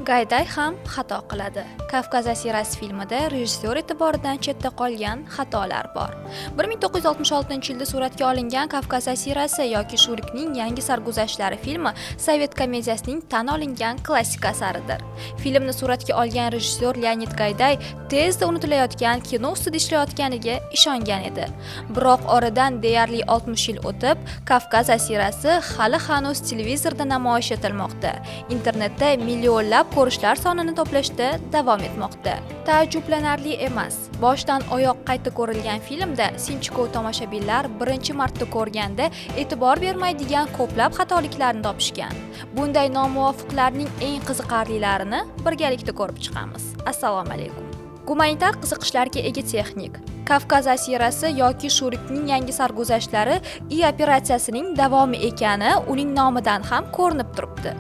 Gayday ham xato qiladi. "Kavkaz asirasi" filmida rejissyor e'tiboridan chetda qolgan xatolar bor. 1966-yilda suratga olingan "Kavkaz asirasi" yoki "Shurikning yangi sarguzashtlari" filmi sovet komediyasining tan olingan klassik asaridir. Filmni suratga olgan rejissyor Leonid Gayday tezda unutilayotgan kino ustida ishlayotganiga ishongan edi. Biroq oradan deyarli 60 yil o'tib, "Kavkaz asirasi" hali hanuz televizorda namoyish etilmoqda. Internetda millionlab ko'rishlar sonini to'plashda davom etmoqda. Taajjublanarli emas. Boshdan oyoq qayta ko'rilgan filmda sinchkov tomoshabinlar birinchi marta ko'rganda e'tibor bermaydigan ko'plab xatoliklarni topishgan. Bunday nomuvofiqlarning eng qiziqarlilarini birgalikda ko'rib chiqamiz. Assalomu alaykum. Gumanitar qiziqishlarga ega texnik. "Kavkaz asirasi" yoki "Shurikning yangi sarguzashtlari" I operatsiyasining davomi ekani uning nomidan ham ko'rinib turibdi.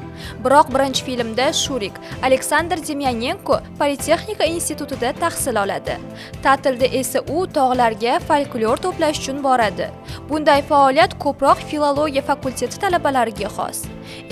Biroq birinchi filmda Shurik Aleksandr Demyanenko Politexnika institutida tahsil oladi. Ta'tilda esa u tog'larga folklor to'plash uchun boradi. Bunday faoliyat ko'proq filologiya fakulteti talabalariga xos.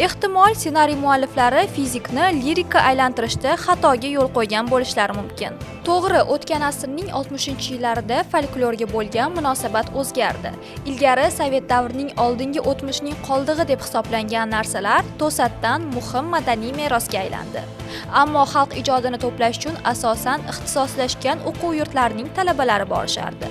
Ehtimol, ssenariy mualliflari fizikni lirikka aylantirishda xatoga yo'l qo'ygan bo'lishlari mumkin. To'g'ri, o'tgan asrning 60-yillarida folklorga bo'lgan munosabat o'zgardi. Ilgari sovet davrining oldingi o'tmishning qoldig'i deb hisoblangan narsalar to'satdan muhim madaniy merosga aylandi. Ammo xalq ijodini to'plash uchun asosan ixtisoslashgan o'quv yurtlarining talabalari borishardi.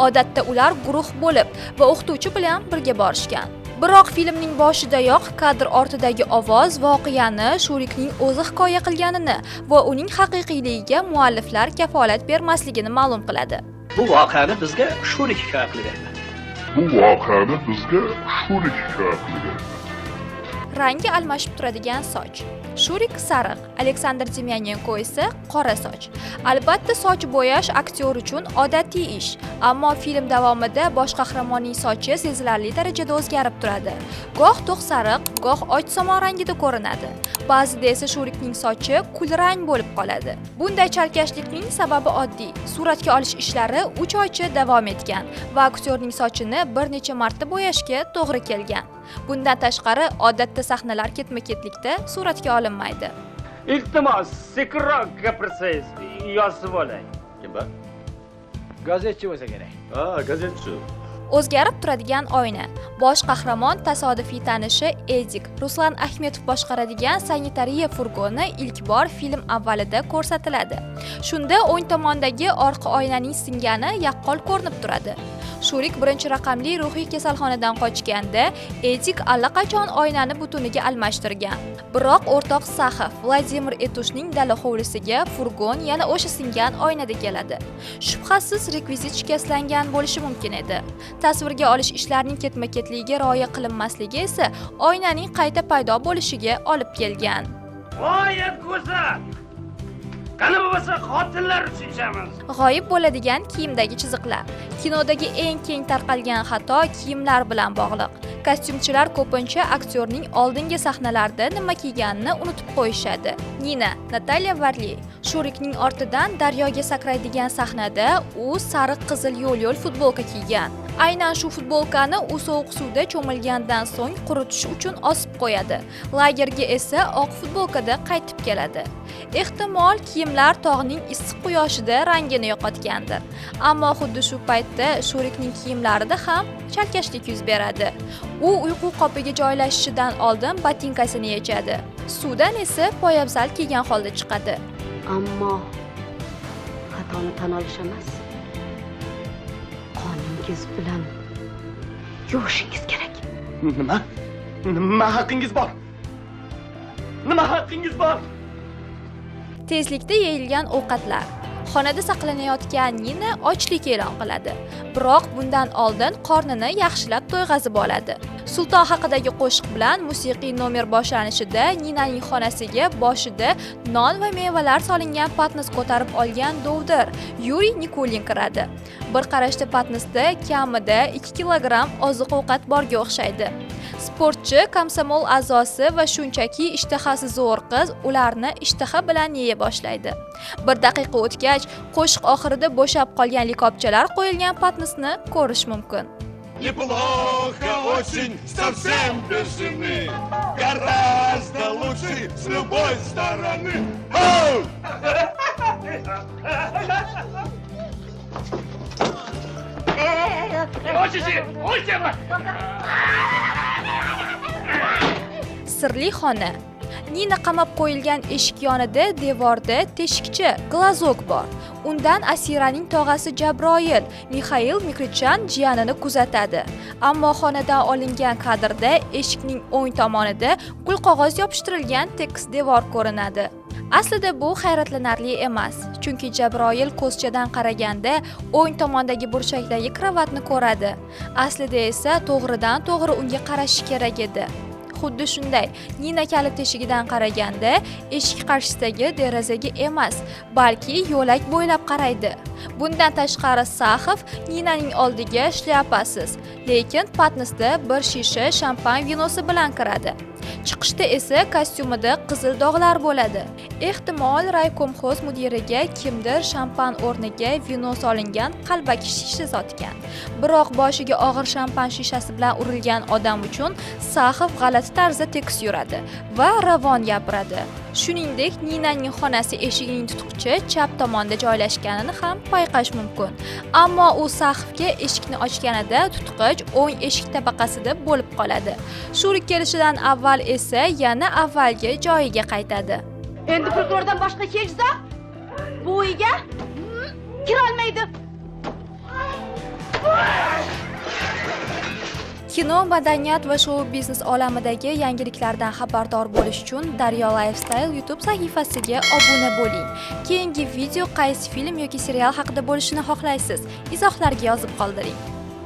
Odatda ular guruh bo'lib va o'qituvchi bilan birga borishgan. Biroq filmning boshidayoq kadr ortidagi ovoz voqeani Shurikning o'zi hikoya qilganini va uning haqiqiyligiga mualliflar kafolat bermasligini ma'lum qiladi. Bu voqeani bizga Shurik hikoya qilib berdi. Bu voqeani bizga Shurik hikoya qilib berdi. Rangi almashib turadigan soch. Shurik sariq, Aleksandr Demyanenko esa qora soch. Albatta, soch bo'yash aktyor uchun odatiy ish, ammo film davomida bosh qahramonning sochi sezilarli darajada o'zgarib turadi. Goh to'q sariq, goh och somon rangida ko'rinadi. Ba'zida esa Shurikning sochi kulrang bo'lib qoladi. Bunday chalkashlikning sababi oddiy. Suratga olish ishlari 3 oycha davom etgan va aktyorning sochini bir necha marta bo'yashga to'g'ri kelgan. Bundan tashqari, odatda sahnalar ketma-ketlikda suratga olinmaydi. Iltimos, sekinroq gapirsangiz, yozib olay. Kim bu? Gazetchi bo'lsa kerak. Ha, gazetchi. O'zgarib turadigan oyna. Bosh qahramon tasodifiy tanishi Edik, Ruslan Ahmetov boshqaradigan sanitariya furgoni ilk bor film avvalida ko'rsatiladi. Shunda o'ng tomondagi orqa oynaning singani yaqqol ko'rinib turadi. Shurik birinchi raqamli ruhiy kasalxonadan qochganda Edik allaqachon oynani butuniga almashtirgan. Biroq o'rtoq Saxov, Vladimir Etushning dala hovlisiga furgon yana o'sha singan oynada keladi. Shubhasiz, rekvizit shikastlangan bo'lishi mumkin edi. Tasvirga olish ishlarining ketma-ketligiga rioya qilinmasligi esa oynaning qayta paydo bo'lishiga olib kelgan. G'oyat go'zal. Qani bo'lmasa xotinlar uchun ichamiz. G'oyib bo'ladigan kiyimdagi chiziqlar. Kinodagi eng keng tarqalgan xato kiyimlar bilan bog'liq. Kostyumchilar ko'pincha aktyorning oldingi sahnalarda nima kiyganini unutib qo'yishadi. Nina, Natalya Varley, Shurikning ortidan daryoga sakraydigan sahnada u sariq qizil yo'l-yo'l futbolka kiygan. Aynan shu futbolkani u sovuq suvda cho'milgandan so'ng quritish uchun osib qo'yadi. Lagerga esa oq futbolkada qaytib keladi. Ehtimol, kiyimlar tog'ning issiq quyoshida rangini yo'qotgandir. Ammo xuddi shu paytda Shurikning kiyimlarida ham chalkashlik yuz beradi. U uyqu qopiga joylashishidan oldin botinkasini yechadi. Suvdan esa poyabzal kiygan holda chiqadi. Ammo xatoni tan olish emas, qoningiz bilan yuvishingiz kerak. Nima? Nima haqqingiz bor? Nima haqqingiz bor? Tezlikda yeyilgan ovqatlar. Xonada saqlanayotgan Nina ochlik e'lon qiladi. Biroq bundan oldin qornini yaxshilab to'yg'azib oladi. Sulton haqidagi qo'shiq bilan musiqiy nomer boshlanishida Ninaning xonasiga boshida non va mevalar solingan patnis ko'tarib olgan dovdir Yuriy Nikulin kiradi. Bir qarashda patnisda kamida 2 kilogramm oziq-ovqat borga o'xshaydi. Sportchi, komsomol a'zosi va shunchaki ishtahasi zo'r qiz ularni ishtaha bilan yeya boshlaydi. Bir daqiqa o'tgach, qo'shiq oxirida bo'shab qolgan likopchalar qo'yilgan patnisni ko'rish mumkin. Неплохо очень, совсем без жены. Гораздо лучше с любой стороны. Оу! Och eshikni, och deyapman. Sirli xona. Nina qamab qo'yilgan eshik yonida devorda teshikcha, глазок bor. Undan Asiraning tog'asi Jabroil, Mixail Mikrichan jiyanini kuzatadi. Ammo xonadan olingan kadrda eshikning o'ng tomonida gulqog'oz yopishtirilgan tekis devor ko'rinadi. Aslida bu hayratlanarli emas, chunki Jabroil ko'zchadan qaraganda o'ng tomondagi burchakdagi kravatni ko'radi. Aslida esa to'g'ridan to'g'ri unga qarashi kerak edi. Xuddi shunday, Nina kalit teshigidan qaraganda eshik qarshisidagi derazaga emas, balki yo'lak bo'ylab qaraydi. Bundan tashqari Saxov Ninaning oldiga shlyapasiz, lekin patnisda bir shisha shampan vinosi bilan kiradi. Chiqishda esa kostyumida qizil dog'lar bo'ladi. Ehtimol raykomxoz mudiriga kimdir shampan o'rniga vino solingan qalbaki shisha sotgan. Biroq boshiga og'ir shampan shishasi bilan urilgan odam uchun Saxov g'alati tarzda tekis yuradi va ravon gapiradi. Shuningdek, Ninaning xonasi eshigining tutqichi chap tomonda joylashganini ham payqash mumkin. Ammo u Saxovga eshikni ochganida tutqich o'ng eshik tabaqasida bo'lib qoladi. Shurik kelishidan avval esa yana avvalgi joyiga qaytadi. Endi prokurordan boshqa hech zot bu uyga kirolmaydi. Kino, madaniyat va shou biznes olamidagi yangiliklardan xabardor bo'lish uchun Daryo Lifestyle YouTube sahifasiga obuna bo'ling. Keyingi video qaysi film yoki serial haqida bo'lishini xohlaysiz? Izohlarga yozib qoldiring.